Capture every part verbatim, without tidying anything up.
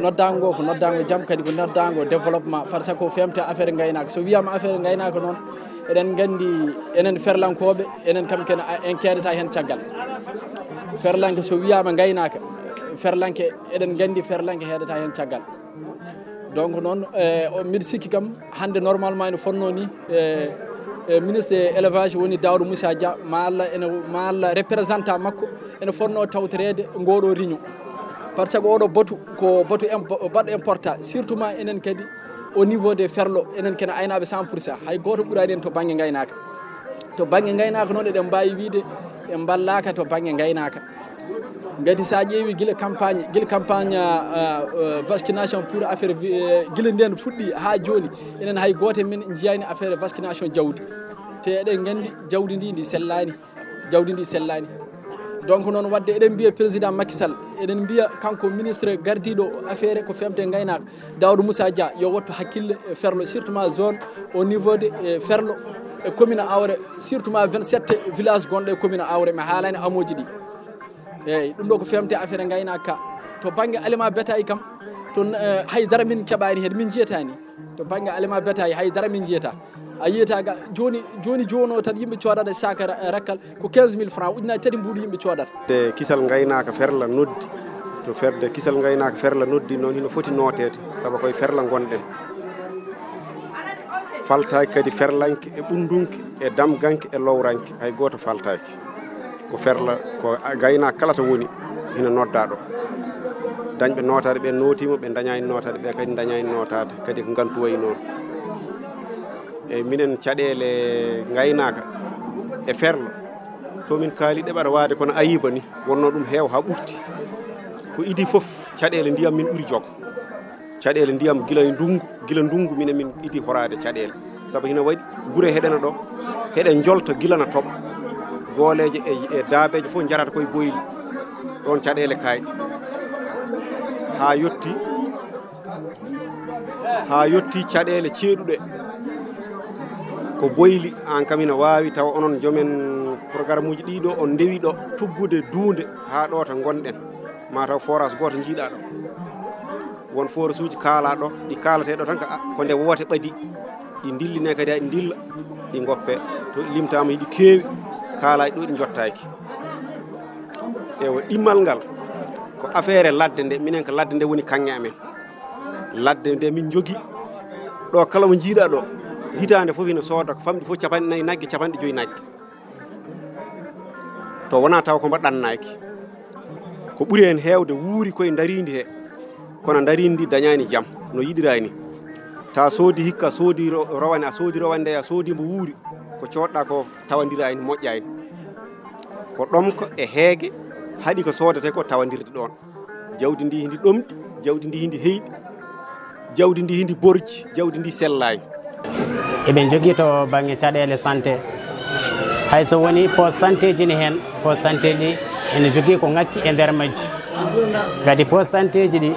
Noddaango ko noddaango jam, kadi ko noddaango développement, par ce que ko femte affaire ngaynaaka. So wiyaama affaire ngaynaaka noon, eɗen nganndi enen ferlankooɓe, enen kam ken a- en keedata heen caggal. Ferlanke so wiyaama ngaynaaka, ferlanke, eɗen nganndi ferlanke heedata heen caggal. Donc noon, eh, o- mbiɗa sikki kam hannde normalement ene fotnoo ni, eh, eh, ministre de élevage woni Daouda Moussa Dia, ma Allah ene, ma Allah représentant makko ene fotnoo tawtoreede ngooɗoo réunion. Par ce que oɗo batu ko batu impo- baɗɗo important, surtout ma enen kadi au niveau des ferlo, enen ken aynaaɓe cent pour cent, hay gooto ɓuraani en to bannge ngaynaaka. To bannge ngaynaaka noon, eɗen mbaawi wiyde en mballaaka to bannge ngaynaaka. Ngati so a ƴeewi gila campagne, gila campagne, ah, ah, vaccination pour affaire vi- eh, gila nden fuɗɗi haa jooni, enen hay gooto e men njiyaani affaire vaccination jawdi. Te eɗen nganndi jawdi ndi, ndi sellaani. Jawdi ndi sellaani. Donc noon, wadde eɗen mbiya président Macky Sall, eɗen mbiya kanko ministre gardiiɗo affaire ko femte ngaynaaka, Daouda Moussa Dia, yo wattu hakkille e ferlo, surtout ma zone au niveau de, eh, ferlo, e commune Awre, surtout ma vingt-sept village gonɗo e commune Awre, mi haalaani amooji ɗi. Eeyi, ɗum ɗo ko femte affaire ngaynaaka ka. To bannge aliment bétail kam, to, eh, hay dara min keɓaani heen, min njiyataani. To bannge aliment bétail hay dara min njiyata. A yiyata ga jooni, jooni, jooni o tan yimɓe coodata sac ra- rakkal ko quinze mille francs, ujunaaji tati mbuuɗu yimɓe coodata. De kisal ngaynaaka ferla noddi, to ferde kisal ngaynaaka ferla noddi noon hino foti nooteede, sabu koye ferla ngonɗen. Faltaaki kadi ferlanke e ɓundunke e damganke e lowranke, hay gooto faltaaki. Ko ferla, ko gaynaaka kala to woni, hino noddaa ɗo. Dañɓe nootaade ɓe nootiima, ɓe dañaani nootaade ɓe kadi dañaani nootaade, kadi ko ngantu wayi noon. Eeyi, minen caɗeele ngaynaaka e ferlo, to min kaali ɗeɓata waade kono ayiba ni, wonnoo ɗum heew haa ɓurti. Ko idii fof, caɗeele ndiyam min ɓuri jogo. Caɗeele ndiyam gila e ndunngu, gila ndunngu minen min idii horaade caɗeele. Sabu hino waɗi gure heɗena ɗo, heɗe njolta gila na toɓa. Gooleeje e, e daabeeje fof njarata koye boyli. Ɗoon caɗeele kaayɗe. Haa yotti, haa yotti caɗeele ceeɗuɗe. Ko boyli, aan kam ina waawi tawa onon jomen programme uji ɗii ɗo, on ndewi ɗo tuggude duunde haa ɗo to ngonɗen. Ma taw forage gooto njiiɗaa ɗo. Won forage uji kaalaa ɗo, ɗi kaalatee ɗo tan ko, a, ko nde woote ɓadi. Ɗi ndillinee kadi, haa ɗi ndilla, ɗi ngoppee. To limtaama hiɗi keewi, kaalaaji ɗo ɗi njottaaki. Ewa, ɗimmal ngal, ko affaire ladde nde, minen ko ladde nde woni kaŋŋe amen. Ladde nde min njogii. Ɗo kala mo njiiɗaa ɗo, hitaande fof ina sooda ko famɗi fof capanɗe nayi nagge, capanɗe joyi nagge. To wonaa taw ko mbo ɗannaaki. Ko ɓuri heen heewde wuuri koye ndariindi he, kono ndariindi ndi dañaani jam no yiɗiraa ni. Ta soodi hikka, soodi ro- rowande, a soodi rowande, a soodi mbo wuuri, ko coodɗaa ko tawandiraani, moƴƴaani. Ko ɗomka e heege haɗi ko soodetee ko tawandirde ɗoon. Jawdi ndi hindi ɗomɗi, jawdi ndi hindi heyɗi, jawdi ndi hindi borji, jawdi ndi sellaani. Eɓe njogii to baŋnge caɗeele santé. Hay so wonii poste santé ji ne heen, poste santé ɗi ene jogii ko ŋakki e nder majji. Kadi poste santé ji ɗi,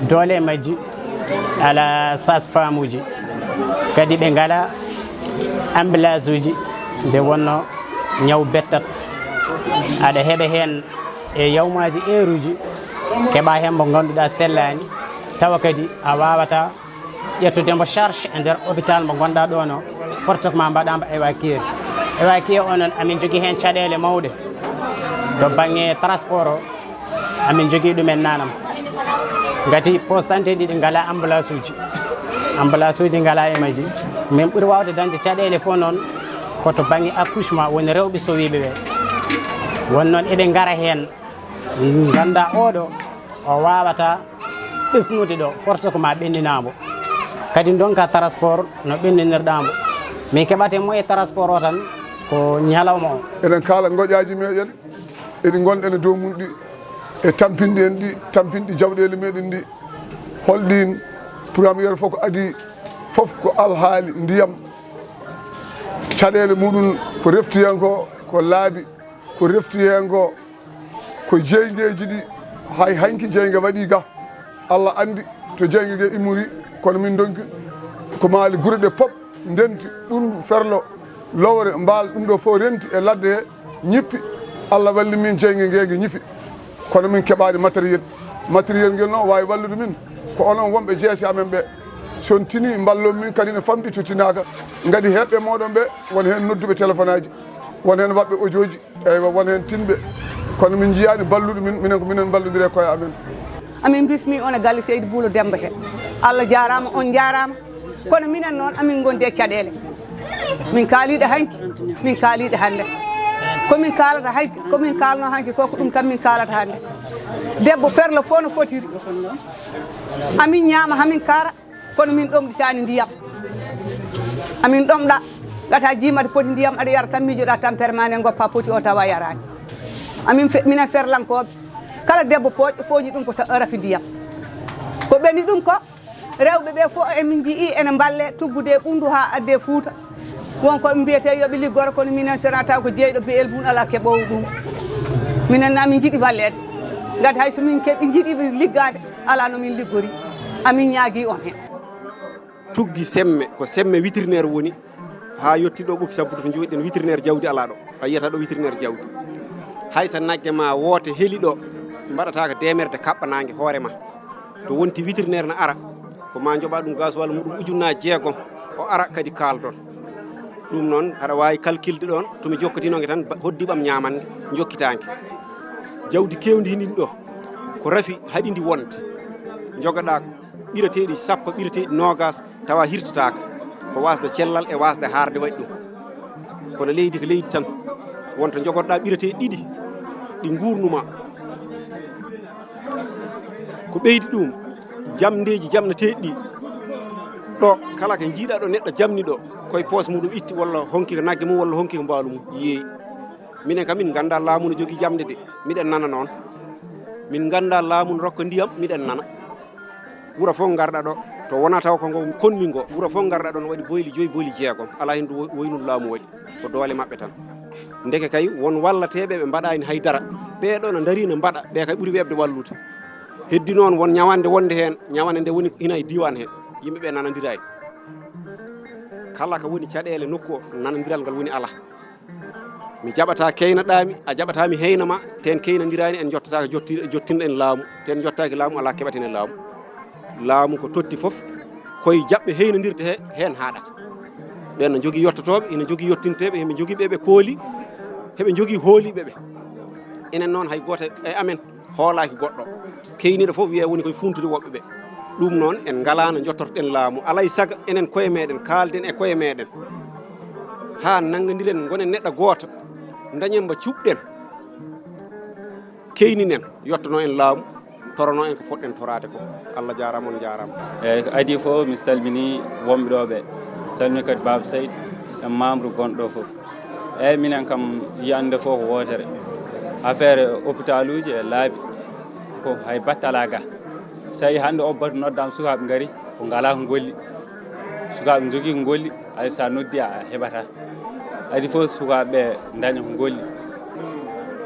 doole majji alaa sage-femme uji. Kadi ɓe ngalaa ambulance uji, nde wonnoo ñaw bettat. Aɗa heɓa heen e yawmaaji, heure uji, keɓa heen mo ngannduɗaa sellaani, tawa kadi a waawataa ƴettude mo charge e nder hôpital mo ngonɗaa ɗoon o, forcément mbaɗaa mo évacuer. Évacuer o noon, amin njogii heen caɗeele mawɗe to baŋnge transport o, amin njogii ɗumen nanam. Ngati poste santé ɗi ɗi ngalaa ambulance uji, ambulance uji ngalaa e majji. Min ɓuri waawde dañde caɗeele fof noon ko to baŋnge accouchement, woni rewɓe sowiiɓe ɓe. Won noon eɓe ngara heen, nganndaa oɗo o waawataa ɓesnude ɗo, forcé ko ma ɓenninaa mbo. Kadi ndonka transport no ɓenninirɗaa mbo. Min keɓate moyen transport o tan ko ñalawma o. Eɗen kaala ngoƴaaji meɗen, eɗi ngonɗen e dow mum ɗi, e tampinɗi en ɗi, tampinɗi jawɗeele meɗen ɗi. Holɗin? Pour am yero fof ko adii fof ko alhaali ndiyam. Caɗeele muɗum ko refti heen ko, ko laabi, ko refti heen ko, ko jeyngeeji ɗi. Hay hanki jeynge waɗi ga, Allah anndi to jeynge ge immori, kono min ndonki ko maali gure ɗe pop ndenti, ɓunndu, ferlo, lowre, mbaal, ɗum ɗo fof renti e ladde he, ñippi. Allah walli min, jeynge nge nge ñifi. Kono min keɓaani matériel. Matériel ngel noon waawi wallude min ko onon wonɓe jeese amen ɓe. So on tinii, mballon min kadi no famɗi to tinaaka. Ngadi heɓɓe mooɗon ɓe, won heen nodduɓe téléphone aji, won heen waɗɓe audio ji, eywa, won heen tinɓe. Kono min njiyaani balluɗo min, minen ko minen mballondiri e koye amen. Amin bismi on e galle Seydi Buulo Demba he. Allah jaaraama, on njaaraama. Kono minen noon, amin ngondi e caɗeele. Min kaaliiɗo hanki, min kaaliiɗo hannde. Ko min kaalata hanki, ko min kaalno hanki ko, ko ɗum tan min kaalata hannde. Debbo ferlo fof no fotiri. Amin ñaama, hamin kaara, kono min ɗomɗitaani ndiyam. Amin ɗomɗa, ngata jiimata poti ndiyam, aɗa yara tan, miijoɗa tampere ma nde, goppa poti o tawa yaraani. Amin fe-, minen ferlankooɓe, kala debbo pooƴ-, fooƴi ɗum ko sa-, rafi ndiyam. Ko ɓeni ɗum ko, rewɓe ɓe fof emin njii ene mballe tuggude e ɓunndu haa adde Fuuta. Won ko ɓe mbiyetee yo ɓe liggoro, kono minen so wonaa taw ko jeyɗo Beyel Bun alaa keɓoowo ɗum. Minen na min njiɗi walleede. Ngati hay so min keɓi njiɗi liggaade, alaa no min liggori. Amin ñaagii on heen. Tuggi semme, ko semme vétérinaire woni, haa yotti ɗo ɓokki sabbude to njooɗiɗen, vétérinaire jawdi alaa ɗo. A yiyata ɗo vétérinaire jawdi. Hay so nagge ma woote heli ɗo, mbaɗata ko deemerde kaɓɓa naange hoore ma. To wonti vétérinaire na ara, ko ma njoɓa ɗum gasoil muɗum ujunnaaji jeegom, o ara kadi kaaldon. Ɗum noon, haɗa waawi calculde ɗoon, to mi jokkatinoo nge tan, ba-, hoddiiɓe am ñaaman nge, njokkitaange. Jawdi keewndi hinin ɗo, ko rafi haɗi ndi wonde. Njogoɗaa ɓirateeɗi sappo, ɓirateeɗi noogaas, tawa hirtataaka. Ko waasde cellal e waasde haarde waɗi ɗum. Kono leydi ko leydi tan. Wonta njogotoɗaa ɓirateeɗi ɗiɗi, ɗi nguurnuma. Ko ɓeydi ɗum, jamndeeji jamnateeɗi ɗi. Ɗo, kala ko njiiɗaa ɗo neɗɗo jamni ɗo, koye poos muɗum itti, walla honki ko nagge mum, walla honki ko mbaalu mum, yeeyi. Minen kam, min nganndaa laamu no jogii jamde de. Miɗen nana noon. Min nganndaa laamu no rokka ndiyam, miɗen nana. Wuro fof ngarɗa ɗo, to wonaa taw ko ngo konmi ngo, wuro fof ngarɗa ɗo no waɗi boyli joyi, boyli jeegom. Alaa heen ɗo wo-, woynum laamu waɗi. Ko doole maɓɓe tan. Ndeke kay, won wallateeɓe ɓe mbaɗaani hay dara. Ɓee ɗo no ndarii no mbaɗa, ɓee kay ɓuri weeɓde wallude. Heddi noon, won ñawannde wonde heen, ñawannde nde woni hina e diiwaan he. Yimɓe ɓe nanondiraani. Kala ko woni caɗeele nokku o, nanondiral ngal woni alaa. Mi jaɓataa keynaɗaa mi, a jaɓataa mi heyna ma, te en keynondiraani, en njottata ko jotti-, jottinɗen laamu, te en njottaaki laamu, alaa keɓaten e laamu. Laamu ko totti fof, koye jaɓɓe heynondirde he, heen haaɗata. Ɓeen no njogii yottotooɓe, ina njogii yottinteeɓe, heɓe njogii ɓe ɓe kooli, heɓe njogii hooliiɓe ɓe. Enen noon, hay gooto e amen hoolaaki goɗɗo. Keyniiɗo fof wiyee woni koye fuuntude woɓɓe ɓe. Ɗum noon, en ngalaa no njottortoɗen laamu. Alaa e sago, enen koye meɗen, kaalden e koye meɗen. Haa nanngondiren, ngonen neɗɗo gooto, ndañen mbo cuɓɗen, keyninen, yottono en laamu, torono en ko poɗɗen toraade ko. Allah jaaraama, on njaaraama. Eeyi, ko adii fof, mi salminii wonɓe ɗo ɓe. Salmini kadi Baaba Seydi e membre gonɗo ɗo fof. Eeyi, minen kam, yiyannde fof ko wootere. Affaire hôpitaluuji e laabi, ko hay batte alaa ga. So tawi hannde o batu noddaama, sukaaɓe ngari, ko ngalaa ko ngolli. Sukaaɓe njogii ko ngolli, hay so a noddi a heɓataa. Adii fof sukaaɓe ɓe ndaña ko ngolli.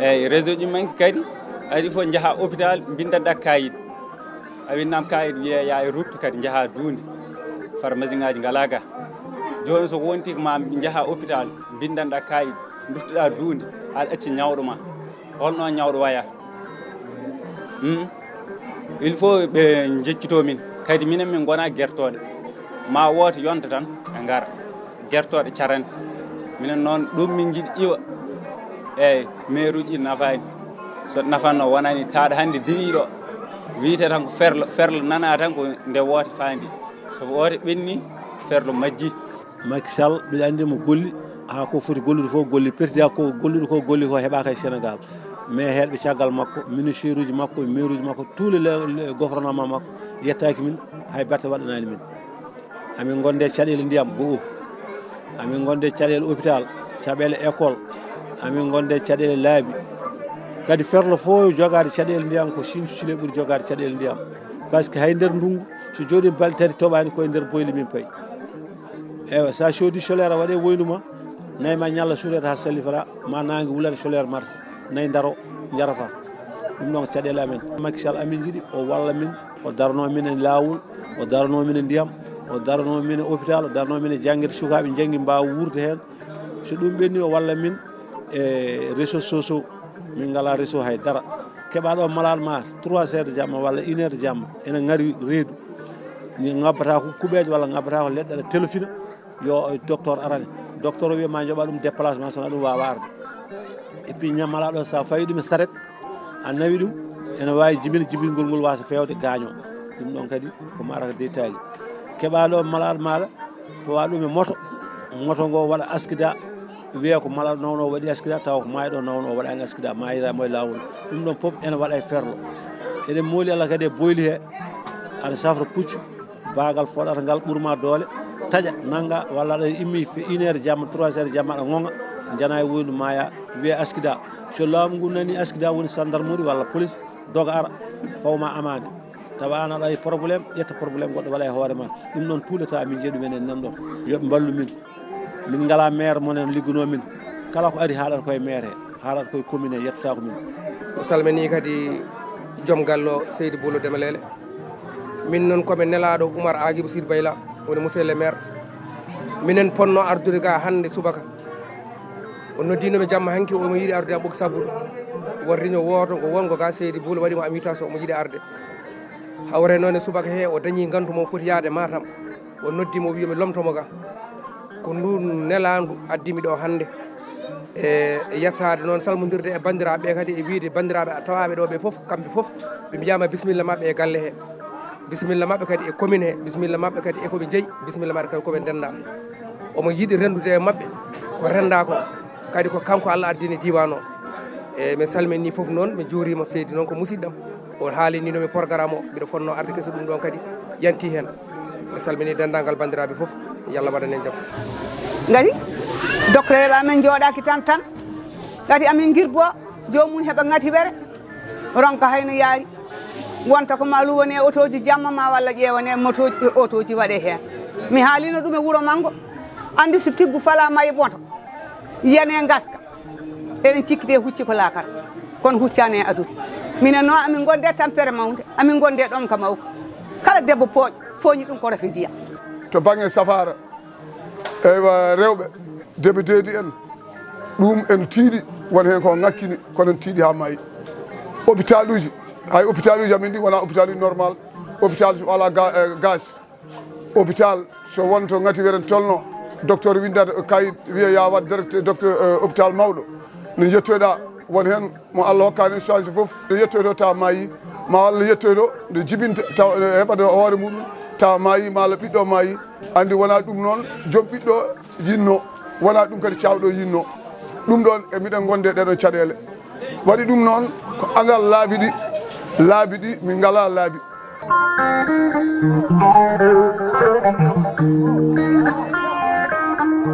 Eeyi, réseau ji manki kadi, adii fof njaha hôpital, mbinndanɗa kayit. A winnaama kayit, wiyee yaa e ruttu kadi njaha duunde. Pharmacie ngaaji ngalaa ga. Jooni so wonti ko ma njaha hôpital, mbinndanɗa kayit, nduttoɗa duunde, aɗa acci ñawɗo ma. Holno ñawɗo waya? Hmm? Il faut ɓe njeccitoo min. Kadi minen min ngona gertooɗe. Ma woote yonta tan ɓe ngara. Gertooɗe carante. Minen noon ɗum min njiɗi iwa. Eeyi, meeruuji ɗi nafaani. So nafanno wonani taaɗa hannde diriiɗo. Wiyte tan ko ferlo, ferlo nana tan ko nde woote faandi. So woote ɓenni, ferlo majji. Macky Sall, mbiɗa anndi mo golli, haa ko foti gollude fof golli, président ko gollude ko golli ko heɓaaka e Sénégal. Mais heɗɓe caggal makko, ministère uji makko, maire uji makko, tous les, les gouvernement makko, yettaaki min, hay batte waɗanaani min. Amin gonde caɗeele ndiyam, go'o. Amin gonde caɗeele hôpital, caɗeele école. Amin gonde caɗeele laabi. Kadi ferlo fof jogaade caɗeele ndiyam ko Sinthiou Souleye ɓuri jogaade caɗeele ndiyam. Par ce que hay nder ndungu, so jooɗi balɗe tati toɓaani, koye nder boyli min payi. Eywa, so a soodi solaire a waɗe woyndu ma, nayi ma ñalla suurede haa sallifora, ma naange wulata solaire marsa, nayi ndaro, njarata. Ɗum ɗon ko caɗeele amen. Macky Sall amin njiɗi o walla min, o darano min e laawol, o darano min e ndiyam, o darano min e hôpital, o darano min e janngirde sukaaɓe njanngi mbaawa wuurde heen. So ɗum ɓenni o walla min e réseau sociaux, min ngalaa réseau hay dara. Keɓa ɗo malade ma trois heures de jamma walla une heure de jamma, ene ngari reedu, ni ngabbata ko kuɓeeje walla ngabbata ko leɗɗe, aɗa telefina yo docteur arane. Docteur o wiya ma joɓa ɗum déplacement, sona ɗum wawa arde. Et puis ñammala ɗo, sa fawi ɗum e saret, a nawi ɗum, ene wawi jibina, jibingol ngol wasa fewde, gaaño. Ɗum ɗon kadi ko maraka détail. Keɓa ɗo malade maɗa, pawa ɗum e moto, moto ngo waɗa askida, wiya ko malade nawno waɗi askida, tawa ko mayɗo nawno waɗani askida, mayira mo e lawol. Ɗum ɗon fof ene waɗa e ferlo. Eɗen mooli Allah kadi e boyli he, aɗa safra puccu, bagal foɗata ngal ɓurma doole, taƴa, nanga, walla aɗa immi fe une heure jamma, trois heures jamma, aɗa gonga, jana e woyndu maya, wiya askida. So laamu ngu nani askida woni sandarmori walla police, doga ara, fawma amande. Tawa an aɗa e problème, ƴetta problème goɗɗo waɗa e hoore ma. Ɗum noon tuulata min jeeɗu men en nan ɗo. Yoɓe mballu min. Min ngala maire monen ligguno min. Kala ko ari haaɗata koye maire he, haaɗata koye commune he, yettotako min. O salmini kadi joom gallo Seydi Bolo Demalele. Min noon komin nelaɗo Oumar Agibou Sidi Bayla, woni monsieur le maire. Minen ponno ardude ga hannde subaka. O noddino mi jamma hanki, omo yiɗi ardude am ɓoki sabbudu. Won réunion wooto ngo wongo ga Seydi Bolo waɗi mo invitation, omo yiɗi arde. Hawre noon e subaka he, o dañi ngantu mo foti yaade Matam. O noddi mo, wiyomi lomtomo ga. Ko ndu nelandu addimi ɗo hannde. E, e yettaade noon, salmondirde e banndiraaɓe ɓe kadi, e wiyde banndiraaɓe tawaaɓe ɗo ɓe fof, kamɓe fof, ɓe mbiyaama bisimilla maɓɓe e galle he. Bisimilla maɓɓe kadi e commune he, bisimilla maɓɓe kadi e ko ɓe jeyi, bisimilla maɓɓe kadi ko ɓe ndenda. Omo yiɗi renndude e maɓɓe ko rennda ko, kadi ko kanko Allah addini diiwaan o. E, min salmini fof noon, min juurima seydi noon ko musidɗam. O haalini no mi programme o, mbiɗo fonno arde kese ɗum ɗon kadi yanti heen. Mi salmini denndaangal banndiraaɓe fof, yo Allah waɗan en jam. Ngati docteur amen jooɗaaki tan tan, ngati amin ngirbo, joomum heɓa ngati were, ronka hayno yaari. Wonta ko ma luwone otooji jamma ma walla ƴeewane motooji, otooji waɗe heen. Mi haalino ɗum e wuro manngo, anndi so tiggu fala mayi ɓoto, yiyane ngaska. Eɗen cikkiti e hucci ko laakara, kono huccani e aduna. Minen noon amin gonde tampere mawnde, amin gonde ɗomka mawka. Kala debbo pooƴ, fooñi ɗum ko rafi ndiyam. To bannge safaara, eywa, rewɓe, debe deedi en, ɗum en tiiɗi, won heen ko ŋakkini, kono en tiiɗi haa maayi. Hôpitaluuji, hay hôpitaluuji amin ɗi wonaa hôpitaluuji normal, hôpitaluuji alaa ga-, eh, gaz. Hôpital, so won to ngati weren tolno, docteur windata kayit, wiya ya wat direct docteur, eh, hôpital mawɗo. Ne yettoyɗa, won heen mo Allah hokkani chance fof, nde yettoyto tawa maayi, ma Allah yettoyto nde jibinta tawa, eh, heɓata hoore muɗum, tawa maayi, ma Allah ɓiɗɗo maayi. Anndi wona ɗum noon, joom ɓiɗɗo yinno, wona ɗum kadi cawɗo yinno. Ɗum ɗon e miɗen gonde ɗeɗo caɗeele. Waɗi ɗum noon ko agal laabi ɗi, laabi ɗi min ngala laabi.